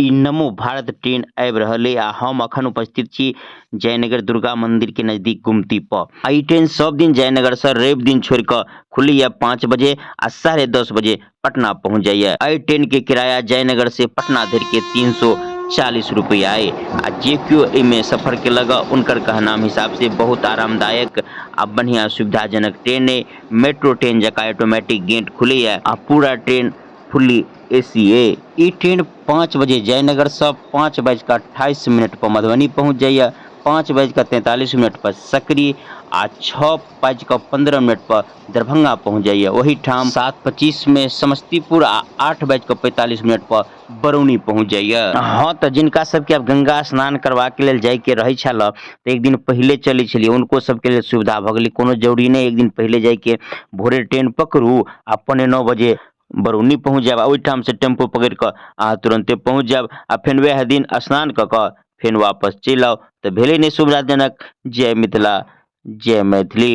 ई NaMo Bharat train आबि रहल अइ आ हम अखन उपस्थित छी जयनगर दुर्गा मंदिर के नजदीक गुमती पर। आ ई ट्रेन सब दिन जयनगर से रवि दिन छोड़ के खुलैया 5 बजे आ 10:30 बजे पटना पहुंच जाइए। एहि ट्रेन के किराया जयनगर से पटना धरि के 340 रुपया अइ। आ जे केओ एहिमे सफर केलक उनकर कहनाम हिसाब से बहुत आरामदायक आ बढ़िया सुविधाजनक ट्रेन अइ। मेट्रो ट्रेन जकाँ ऑटोमेटिक गेट खुलैया आ पूरा ट्रेन फुल्ली एसी अइ। ई ट्रेन 5 बजे जयनगर से 5:28 पर मधुबनी पहुंच जाइए, 5:43 पर सकरी आ 6:15 पर दरभंगा पहुंच जाइए। वही ठाम 7:25 में समस्तीपुर आ 8:45 पर बरौनी पहुंच जाइए। हाँ, तो जिनका सबके अब गंगा स्नान करवा के लेल जाय के रहे छल तो एक दिन पहले चले छलिए, उनको सबके लिए सुविधा भ गेलै। कोनो जरूरी नहीं एक दिन पहले जाय के, भोरे ट्रेन पकड़ू आ 8:45 बजे बरौनी पहुंच जायब आ ओहिठाम से टेम्पो पकड़ कऽ अहाँ तुरंते पहुंच जायब आ फेन वएह दिन स्नान कऽ कऽ फेन वापस चलि आउ। तऽ भेलै नहि सुविधाजनक। जय मिथिला, जय मैथिली।